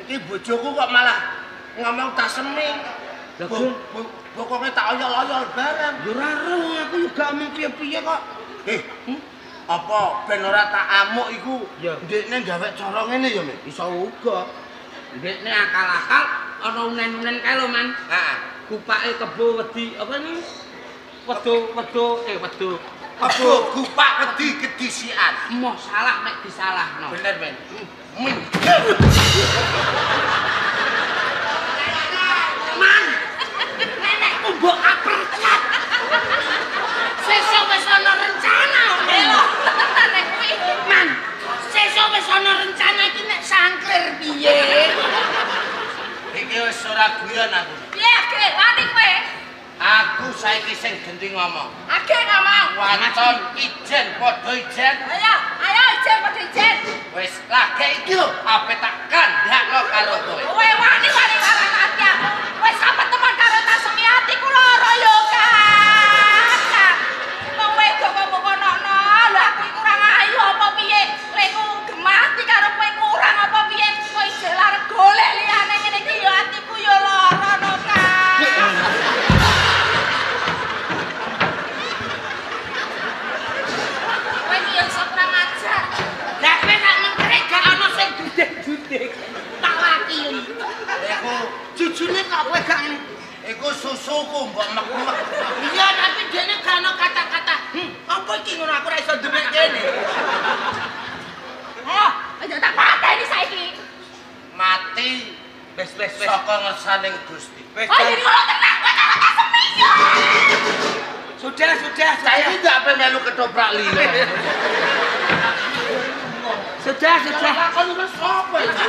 Iki bojoku kok malah ngomong tasemi. Lah, Gun. Bokonge tak oyol-oyol bareng. Ya ora ero aku juga omong piye-piye kok. Eh, apa ben ora tak amuk iku? Ya. Ndekne gawe cara ngene ya, Men? Iso uga. Ndekne akal-akal ana unen-unen kae lho, Man. Heeh. Kupake kebo wedi apa ni? Wedo wedo eh wedo. Kebo gupak wedi kedisian. Emoh salah mek disalahno. Bener, Men. Minggir. Man. Nenekku mbok apercat. Sesuk wis ana rencana. Lho, nek kuwi. Man, sesuk wis ana rencana iki nek sangklir piye? Iki wis ora guyon aku. Piye age, wani kowe? Aku saiki sing genti ngomong. Age ngomong. Waton ijen padha ijen. Ayo, ayo ijen padha ijen. Wis lagi iki lho ape tak kandhakno karo kowe. Kowe wani wani larang ati aku. Wis sampe teman karo tasemi atiku lara yo, Kak. Wong wedok kok mbok kono-kono. Lho aku iki kurang ayu apa piye? Lekku gemati karo kowe kurang apa piye? Kowe ijek larang golek liyane ngene iki yo atiku yo lara no, Kak. Kowe iki yo iso kurang ajar. Lah kowe nek mengkrik gak ana sing judik-judik. Tak wakili. Iku Jujune kok kowe gak ngene. iku susuku mbok mek-mek. Iya, tapi dekne gak ana kata-kata. Apa iki ngono aku ora iso demek kene. Ayo, aja tak pateni saiki. Mati Wis wis wis. saka ngersaning Gusti. Wis. Oh, jadi ngono tenan kowe karo tasemi yo. Sudah, sudah, Saiki sudah. ndak ape melu ketoprak liya. Sudah, sudah. Lakon wis sapa iki?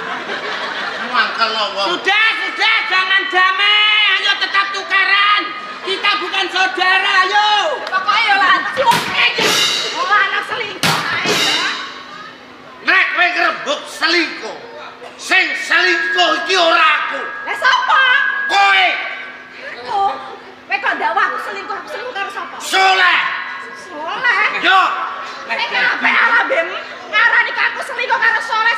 Mangkel wong. Sudah, sudah, jangan damai. Ayo tetap tukaran. Kita bukan saudara, ayo. Pokoknya yo lanjut. Wong anak selingkuh ae. Nek kowe ngrembug selingkuh. Sing selingkuh iki ora aku. Lah sapa? Kowe Aku. Kowe kok ndakwa aku selingkuh, aku selingkuh karo sapa? Soleh. Soleh. Yo, Nek kabeh alambem ngarani kok aku selingkuh karo Soleh.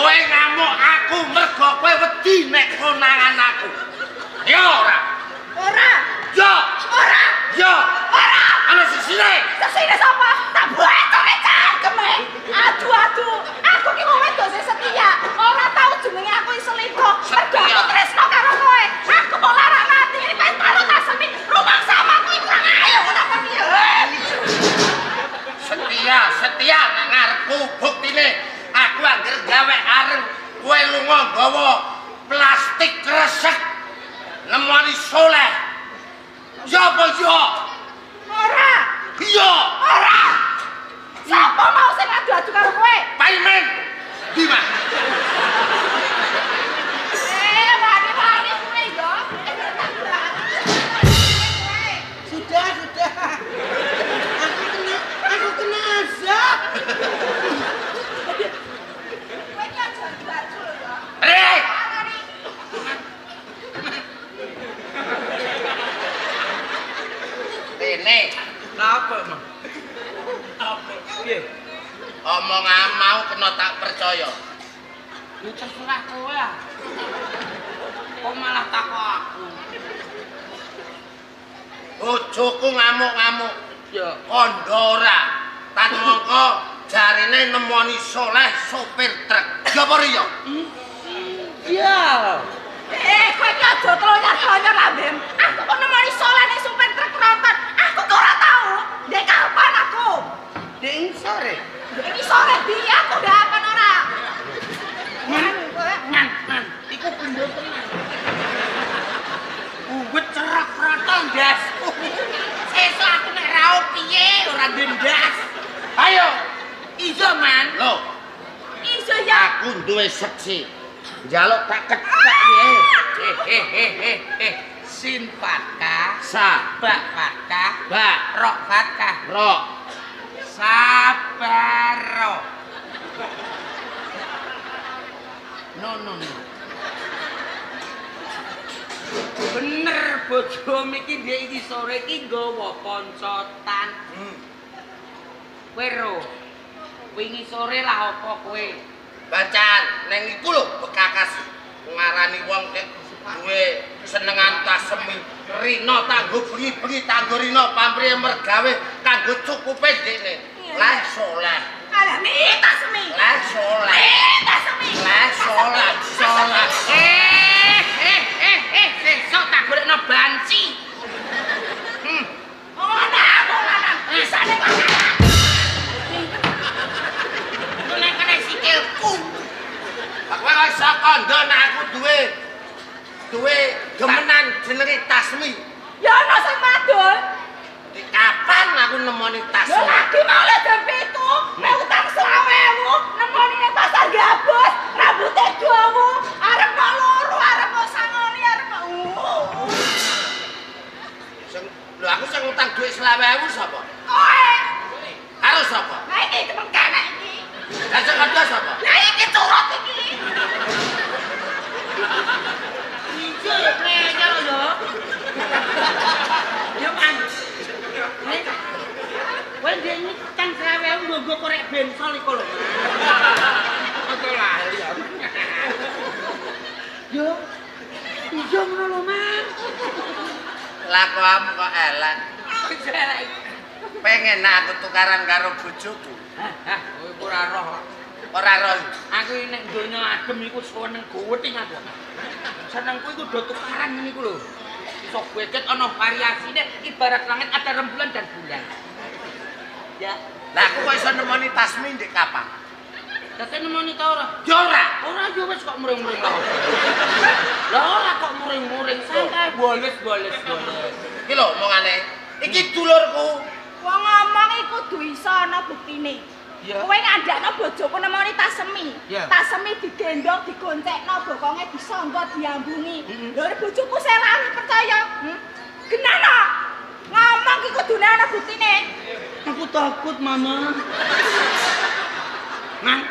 Kowe ngamuk aku mergo kowe wedi nek konangan aku. Ya ora? Ora. Ya. Ora. Ya. Ora. Ana sisine. Sisine sapa? Tak bacoke cangkeme. Aduh aduh, aku ki wong wedok sing setia. Ora tau jenenge aku selingkuh. Mergo aku tresno karo kowe. Aku mau larang ati iki wis karo Tasmi. Rumangsa aku iki kurang ayo ngono apa piye? Setia, setia nang ngarepku buktine. Aku angger gawe areng kowe lunga nggawa plastik kresek nemoni soleh. Ya apa ya? Ora. Iya. Ora. Sapa mau sing adu-adu karo kowe? Paimen. Ndi, Mas? Wani-wani kowe yo. Sudah, sudah. Aku kena azab. Kowe ki aja adu-adu lho yo. Hei. Rene. Lha apa, Mang? Apa? Piye? Omongan mau kena tak percaya. Ya terserah kowe ah. Kok malah takok aku? Bojoku ngamuk-ngamuk. Ya kandha ora. Tan mongko jarine nemoni soleh sopir truk. Ya apa ya? Iya. Kowe iki aja tlonya-tlonya lah, Bim. Aku kok nemoni soleh ning supir truk ronton. Aku kok ora tau. Ndek kapan aku? Ndek sore. Ndek sore piye aku ndapan ora? Man, man, iku kendho tenan. Uwet cerak rontol ndas. Sesuk aku nek raup piye ora ndas. Ayo. Iya, Man. Lho. Iya ya. Aku duwe seksi. Njaluk tak kethek piye. Sin fatkah, sa, ba fatkah, ba, ro fatkah, ro. Sabaro. No no no. Bener bojomu iki ndek iki sore iki nggawa koncotan. Kowe ro. Wingi sore lah apa kowe? Bacaan neng iku lho bekakas ngarani wong nek duwe senengan tasemi rina tanggo bengi-bengi tanggo rina pamrih mergawe kanggo cukupe ndekne. Lah soleh. Alah mi tasemi. Lah soleh. Tasemi. Lah soleh, soleh. Sesuk tak golekno banci. Ora, ora, bisane kok. Nek kena sikilku. Aku ora iso kandha nek aku duwe demenan jenenge Tasmi. Ya ana sing madul. Di kapan aku nemoni Tasmi? Ya lagi mau le jam 7, mek utang 20.000, nemoni nang pasar Gabus, rambute dawa, arep kok loro, arep kok sangoni, arep kok. Sing lho aku sing utang dhuwit 20.000 sapa? Kowe. Karo sapa? Lah iki temengkane iki. Lah sing kandha sapa? Lah iki curut iki. Iya, ngeyel yo. Yo man. Kowe ndek utang 20.000 nggo korek bensol iku lho. Ojo lali aku. Yo. Iya ngono lho, Man. Lakuanmu kok elek. Elek. Pengen aku tukaran karo bojoku. Hah, kowe ora roh. Ora roh. Aku nek donya adem iku seneng gowething aku. Senengku iku do tukaran ngene iku lho. Iso beket ana variasine ibarat langit ada rembulan dan bulan. Ya. Lah aku kok iso nemoni Tasmi ndek kapan? Dadi nemoni ta ora? Ya ora. Ora yo wis kok muring-muring ta. Lah ora kok muring-muring santai boles-boles boles. Iki lho omongane. Iki dulurku. Wong ngomong iku kudu iso ana buktine. Kowe ngandakno bojoku nemoni Tasmi. Tasmi digendong, digoncekno, bokonge disangga, diambungi. Lho bojoku selari percaya. Genano. Ngomong iki kudune ana buktine. Aku takut, Mama. Man,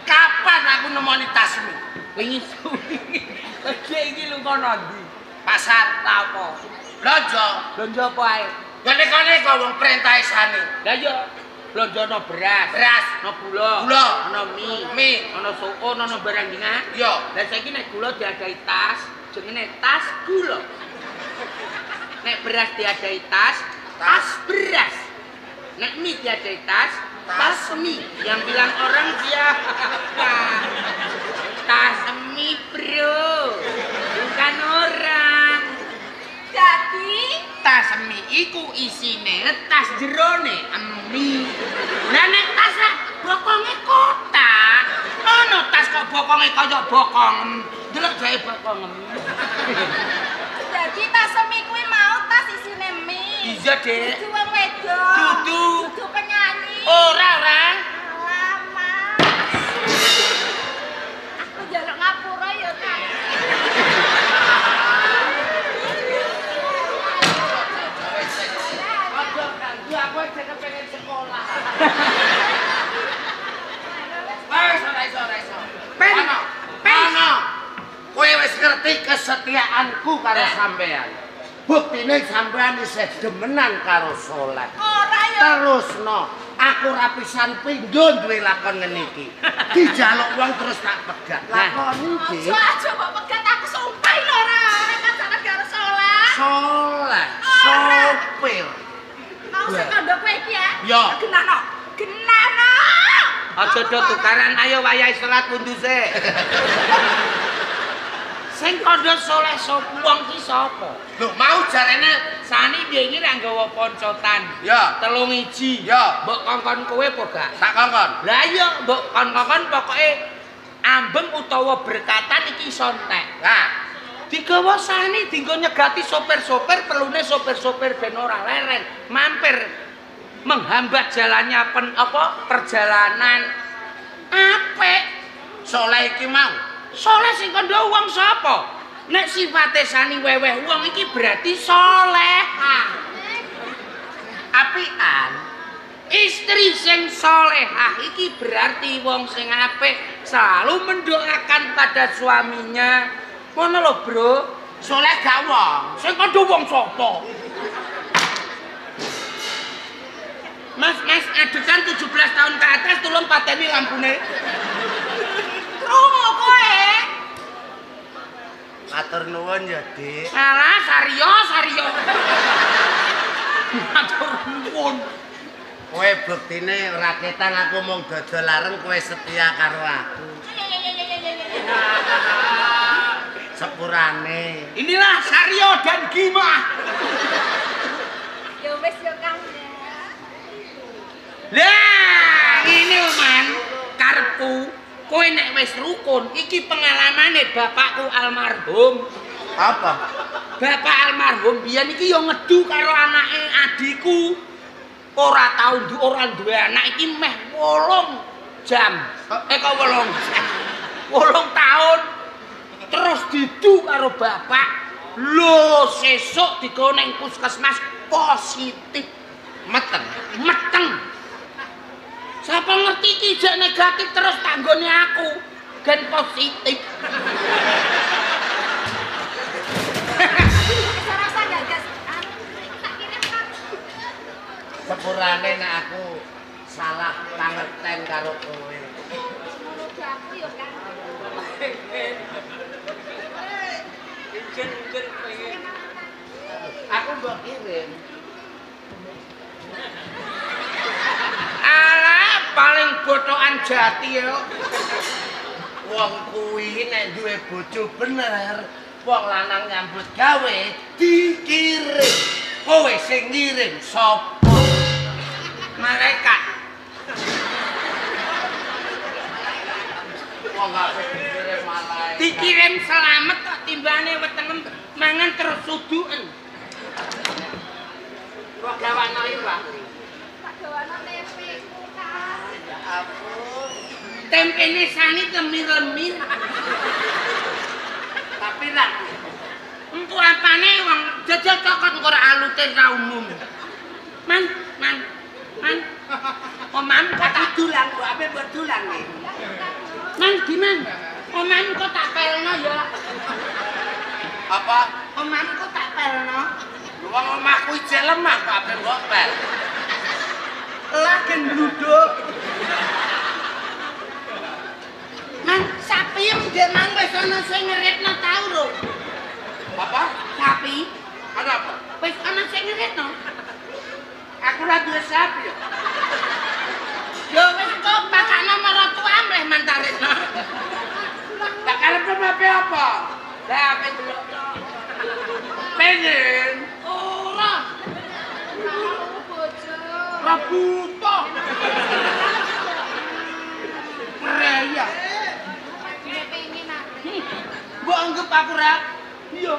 kapan aku nemoni Tasmi? Wingi suwi. Lha iki lunga nang ndi? Pasar ta apa? Blonjo. Blonjo apa ae? Ya nek-nek wong perintah isane. Lah iya. Blonjono beras. Beras, ana gula, gula, ana mie, mie, ana soun, ana barang dingah. Iya. Lah saiki nek gula diadahi tas, jenenge tas gula. Nek beras diadahi tas, tas beras. Nek mie diadahi tas, tas mie. Yang bilang orang siapa? Tas mie, bro. Bukan orang. Jadi tas mie iku isine tas jerone mie. Lah nek tas lah bokonge kotak. Ono tas kok bokonge kaya bokong. Delok jae bokong. Jadi tas mie kuwi mau tas isine mie. Iya, Dek. Dudu wong wedok. Dudu. Dudu penyanyi. Ora, ora. Alah, Mas. Aku njaluk ngapura ya, Kang. Aja ganggu aku aja kepengen sekolah. Wes ora iso, ora iso. Pen. Ono. Kowe wis ngerti kesetiaanku karo sampean. Buktine sampean isih demenan karo Soleh. Ora ya. Terusno, aku ora pisan pindho duwe lakon ngene iki. Dijaluk wong terus tak pegat. Lakoni iki. Aja aja mbok pegat aku sumpah lho ora ora pacaran karo Soleh. Soleh, sopir. Mau sing kandha kowe iki ya? Ya. Genahno. Genahno. Aja do tukaran, ayo wayahe salat mundu sik. Sing kandha Soleh sapa wong ki sapa? Lho mau jarene Sani piye iki ra nggawa poncotan. Ya. 3 iji. Ya. Mbok kongkon kowe apa gak? Tak kongkon. Lah iya mbok kongkon pokoke ambeng utawa berkatan iki iso entek. Lah, digawa Sani dienggo nyegati sopir-sopir, perlune sopir-sopir ben ora leren, mampir menghambat jalannya perjalanan. Apik. Soleh iki mau. Soleh sing kandha wong sapa? Nek sifate Sani weweh wong iki berarti solehah. Apian. Istri sing solehah iki berarti wong sing apik, selalu mendoakan pada suaminya. Ngono lho, Bro. Soleh gak wong. Sing kandha wong sapa? Mas, mas, adegan 17 tahun ke atas tolong pateni lampune. Krungu kowe. Matur nuwun ya, Dik. Alah, Saryo, Saryo. Matur nuwun. Kowe buktine ora ketang aku mung dodol lareng kowe setia karo aku. Sepurane. Inilah Saryo dan Gimah. Ya wis ya, Kang. Lah, ngene lho, Man. Karepku, kowe nek wis rukun, iki pengalamane bapakku almarhum. Apa? Bapak almarhum biyen iki ya ngedu karo anake adikku. Ora tau ora duwe anak iki meh 8 jam. Eh kok 8. 8 tahun. Terus didu karo bapak. Lho, sesuk digawa nang puskesmas positif. Meteng. Meteng. Siapa ngerti iki jek negatif terus tanggone aku. Gen positif. Rasa gagas. Tak kirim kan. Sepurane nek aku salah pangerten karo kowe. Ngono aku ya, Kang. Aku mbok kirim. Alah, paling botokan jati yo. Wong kuwi nek duwe bojo bener, wong lanang nyambut gawe dikirim. Kowe sing ngirim sapa? Malaikat. Wong gak dikirim malaikat. Dikirim selamat kok timbane wetenge mangan terus suduken. Kok gawano iwak? Tak gawano tempe ku, Kang. Ya ampun. Tempene Sani lemir-lemir. Tapi lah empuk apane wong jajal cokot engko ora alute ra umum. Man, man, man. Omam kok tak dulang, kok ape mbok dulang iki? Man, gimana? Omam kok tak pelno ya. Apa? Omam kok tak pelno. Wong omahku ijek lemah kok ape mbok pel. Lagi nduduk. Man, sapi ndek mang wis ana sing ngeritno tau lho. Apa? Sapi. Ana apa? Wis ana sing ngeritno. Aku ora duwe sapi ya. Yo wis kok pakakno maratuwa mleh mantaritno. Tak karep apa apa? Lah ape delok. Pengen. Ora. Bojo. Ora buta. Preya. Pengen aku. Mbok anggap aku ra. Iya.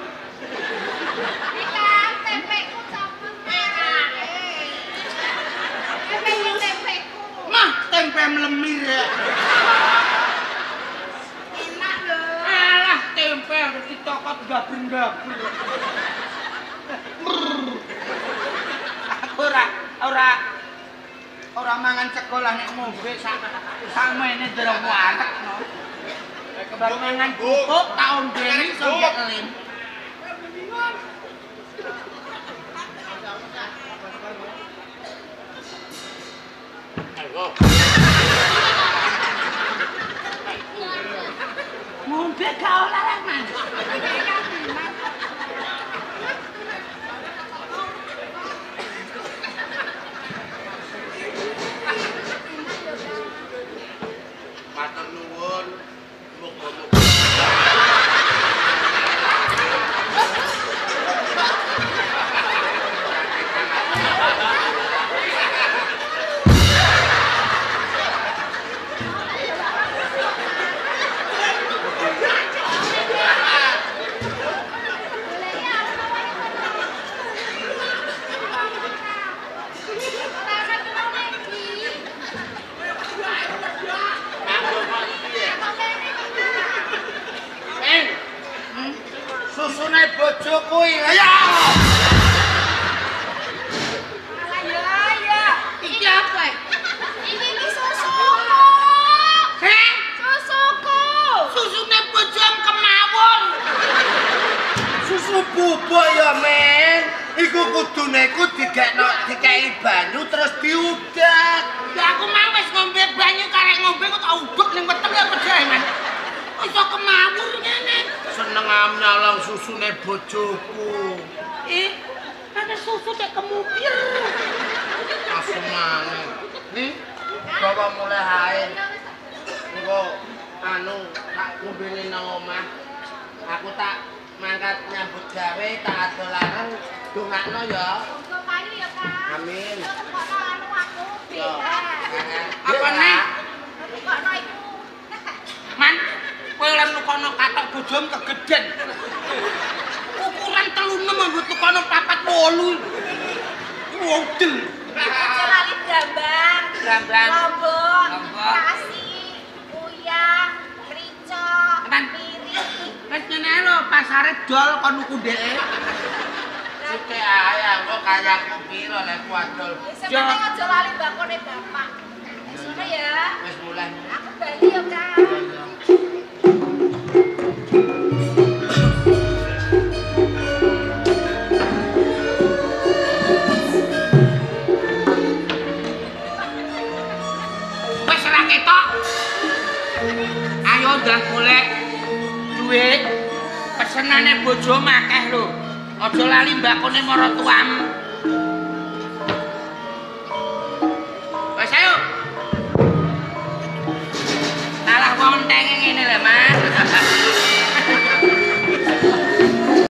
Kang, tempeku copot. Tempeku tempeku. Mah, tempe mlemir ya. Enak lho. Alah, tempe harus ditokot gaber-gaber. Aku ora mangan sekolah nek ngombe sak sakmene durung wareg no. Baru mangan bubuk tak ombeni iso elim. Ngombe gak oleh lah, Mas. Matur nuwun, muga-muga. Susune bojoku iki. Ya. Alah ya ya. Iki apa? Iki iki susuku. Heh? Susuku. Susune bojom kemawon. Susu bubuk ya, Men. Iku kudune iku digekno dikei banyu terus diudak. Lah aku mau wis ngombe banyu karek ngombe kok tak uduk ning weteng ya pedae, Mas. Iso kemawur ngene. Seneng nyolong susune bojoku. Ih, ana susu tek kemupir. Asemane. Nih, bawa mulai ae. Engko anu tak ngombene nang omah. Aku tak mangkat nyambut gawe, tak adol larang dongakno ya. Muga payu ya, Kang. Amin. Tukokno anu aku. Apa nih? Tukokno iku. Man, kowe oleh nukono katok bojom kegeden. Ukuran 36 mbok tukono 48. Wodel. Aja lali brambang. Brambang. Lombok, terasi, uyah, merica, miri. Wis ngene lho, pasare dol kon nuku ndeke. Sithik ae aku kayaku piro lek ku adol. Sing penting aja lali mbakone bapak. Wis ngono ya. Wis mulai. Aku bali ya, Kang. Wis ora ketok. Ayo ndang golek duit. Pesenane bojo akeh lho. Aja lali mbakone maratuam. Wis ayo. Salah wong entenge ngene lho, Mas.